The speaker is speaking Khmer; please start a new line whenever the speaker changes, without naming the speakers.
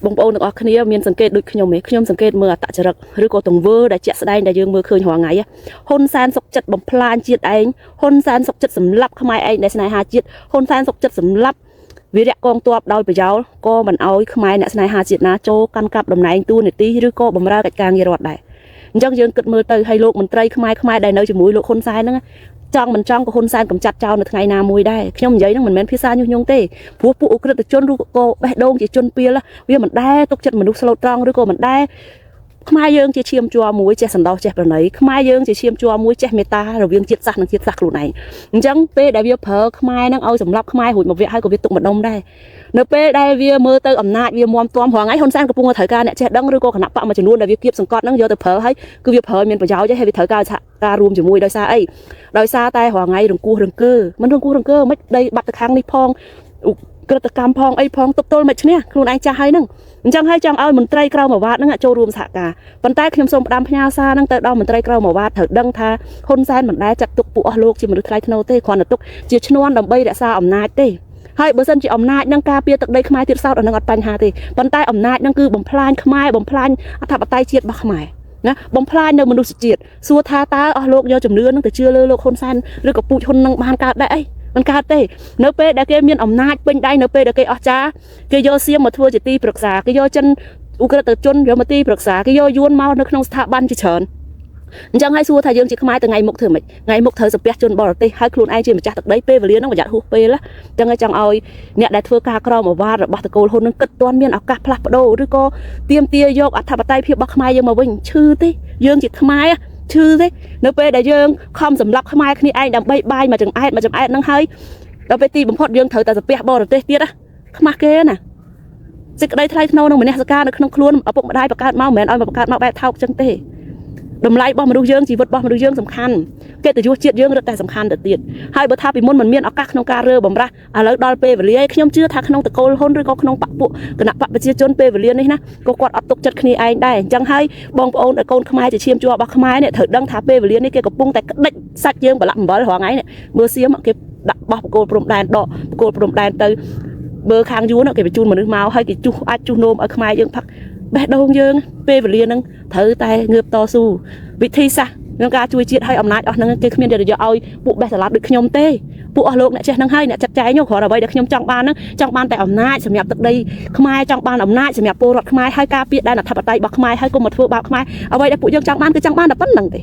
បងប្អូនទាំងអស់គ្នាមានសង្កេតដូចខ្ញុំទេខ្ញុំសង្កេតមើលអត្តចរិតឬក៏ទង្វើដែលជាក់ស្ដែងដែលយើងមើលឃើញរាល់ថ្ងៃហ៊ុនសែនសុកចិត្តបំផ្លាញជាតិឯងហ៊ុនសែនសុកចិត្តសម្លាប់ខ្មែរឯងដែលស្នេហាជាតិហ៊ុនសែនសុកចិត្តសម្លាប់វីរៈកងទ័ពដោយប្រយោលក៏មិនអោយខ្មែរអ្នកស្នេហាជាតិណាចូលកាន់កាប់តំណែងតួនាទីឬក៏បម្រើកិច្ចការងាររដ្ឋដែរអញ្ចឹងយើងគិតមើលទៅឲ្យលោកមន្ត្រីខ្មែរខ្មែរដែលនៅជាមួយលោកហ៊ុនសែនហ្នឹងចង់មិនចង់ក៏ហ៊ុនសែនកំចាត់ចោលនៅថ្ងៃណាមួយដែរខ្ញុំនិយាយហ្នឹងមិនមែនភាសាញុះញង់ទេព្រោះពួកអ ுக ្រិតជនឬក៏បេះដូងជាជនពីលវាមិនដែរទុកចិត្តមនុស្សស្លូតត្រង់ឬក៏មិនដែរខ្មែរយើងជាឈាមជ័រមួយចេះសន្តោសចេះប្រណីខ្មែរយើងជាឈាមជ័រមួយចេះមេត្តារវាងជាតិសាសន៍និងជាតិសាសន៍ខ្លួនឯងអញ្ចឹងពេលដែលវាប្រើខ្មែរហ្នឹងឲ្យសម្លាប់ខ្មែររួចមកវគ្គហើយក៏វាទុកម្ដុំដែរនៅពេលដែលវាមើលទៅអំណាចវាមមទាំរាល់ថ្ងៃហ៊ុនសែនកំពុងតែត្រូវការអ្នកចេះដឹងឬក៏គណៈបកមួយចំនួនដែលវាគៀបសង្កត់ហ្នឹងយកទៅប្រើហើយគឺវាប្រើមានប្រយោជន៍ហើយវាត្រូវការសហការរួមជាមួយដោយសារអីដោយសារតែរាល់ថ្ងៃរង្គោះរង្គើមិនរង្គោះរង្គើមិនដីបាត់ទៅខាងនេះផងក្រិតកម្មផងអីផងទប់ទល់មិនឈ្នះខ្លួនឯងចាស់ហើយហ្នឹងអញ្ចឹងហើយចង់ឲ្យមន្ត្រីក្រៅមកវត្តហ្នឹងចូលរួមសហការប៉ុន្តែខ្ញុំសូមផ្ដាំផ្ញើសារហ្នឹងទៅដល់មន្ត្រីក្រៅមកវត្តត្រូវដឹងថាហ៊ុនសែនមិនដែលចាត់ទុកពួកអស់លោកជាមនុស្សថ្លៃថ្នូរទេគ្រាន់តែទុកជាឈ្នន់ដើម្បីរក្សាអំណាចទេហើយបើសិនជាអំណាចនឹងការពារទឹកដីខ្មែរទៀតសោតអានឹងអត់បញ្ហាទេប៉ុន្តែអំណាចនឹងគឺបំផ្លាញខ្មែរបំផ្លាញអធិបតេយ្យជាតិរបស់ខ្មែរណាបំផ្លាញនៅមនុស្សជាតិសួរថាតើអស់លោកយកជំនឿនឹងទៅជឿលើលោកហ៊ុនសែនឬក៏ពូជហ៊ុននឹងបានកើតដែរអីមិនកើតទេនៅពេលដែលគេមានអំណាចពេញដៃនៅពេលដែលគេអស់ចាគេយកសៀមមកធ្វើជាទីប្រឹក្សាគេយកចិនឧក្រិដ្ឋជនយកមកទីប្រឹក្សាគេយកយួនមកនៅក្នុងស្ថាប័នជាច្រើនអញ្ចឹងហើយសួរថាយើងជាខ្មែរទៅថ្ងៃមុខធ្វើម៉េចថ្ងៃមុខត្រូវសំពះជនបរទេសហើយខ្លួនឯងជាម្ចាស់ទឹកដីពេលវេលាហ្នឹងប្រយ័ត្នហួសពេលអញ្ចឹងហើយចង់ឲ្យអ្នកដែលធ្វើការក្រមអាវ៉ាតរបស់តកូលហ៊ុននឹងគិតទាន់មានឱកាសផ្លាស់ប្ដូរឬក៏ទាមទារយកអធិបតេយ្យភាពរបស់ខ្មែរយើងមកវិញឈឺទេយើងជាខ្មែរឈឺទេនៅពេលដែលយើងខំសម្លាប់ខ្មែរគ្នាឯងដើម្បីបាយមួយចង្អែតមួយចង្អែតហ្នឹងហើយដល់ពេលទីបំផុតយើងត្រូវតែសំពះបរទេសទៀតណាខ្មាស់គេណាសេចក្តីថ្លៃថ្នូរនឹងមនសិការនៅក្នុងខ្លួនឪពុកម្ដាយបង្កើតមកមិនមែនឲ្យមកបង្កើតមកបែបថោកចឹងទេតម្លៃរបស់មនុស្សយើងជីវិតរបស់មនុស្សយើងសំខាន់កិត្តិយសជាតិយើងរឹតតែសំខាន់ទៅទៀតហើយបើថាពីមុនមិនមានឱកាសក្នុងការរើបំរាស់ឥឡូវដល់ពេលវេលាខ្ញុំជឿថាក្នុងតកូលហ៊ុនឬក៏ក្នុងបពពួកគណៈបកប្រជាជនពេលវេលានេះណាក៏គាត់អត់ទុកចិត្តគ្នាឯងដែរអញ្ចឹងហើយបងប្អូនឲ្យកូនខ្មែរជាឈាមជ័ររបស់ខ្មែរនេះត្រូវដឹងថាពេលវេលានេះគេកំពុងតែក្តិចសាច់យើងប្រឡាក់អំបិលរាល់ថ្ងៃនេះមើលសៀមគេដាក់បោះបកគោលព្រំដែនដកបកគោលព្រំដែនទៅបើខាងយួនគេបញ្ជូនមនុស្សមកហើយគេជុះអាចជុះនោមឲ្យខ្មែរយើងផឹកបេះដូងយើងពេលវេលាហ្នឹងត្រូវតែងើបតស៊ូវិធីសាស្ត្រក្នុងការជួយជាតិឲ្យអំណាចអស់ហ្នឹងគេគ្មានតែយកឲ្យពួកបេះសាឡាត់ដូចខ្ញុំទេពួកអស់លោកអ្នកចេះហ្នឹងហើយអ្នកចាត់ចែងគ្រាន់អ្វីដែលខ្ញុំចង់បានហ្នឹងចង់បានតែអំណាចសម្រាប់ទឹកដីខ្មែរចង់បានអំណាចសម្រាប់ពលរដ្ឋខ្មែរហើយការពារដែនអធិបតេយ្យរបស់ខ្មែរហើយកុំមកធ្វើបាបខ្មែរអ្វីដែលពួកយើងចង់បានគឺចង់បានតែប៉ុណ្្នឹងទេ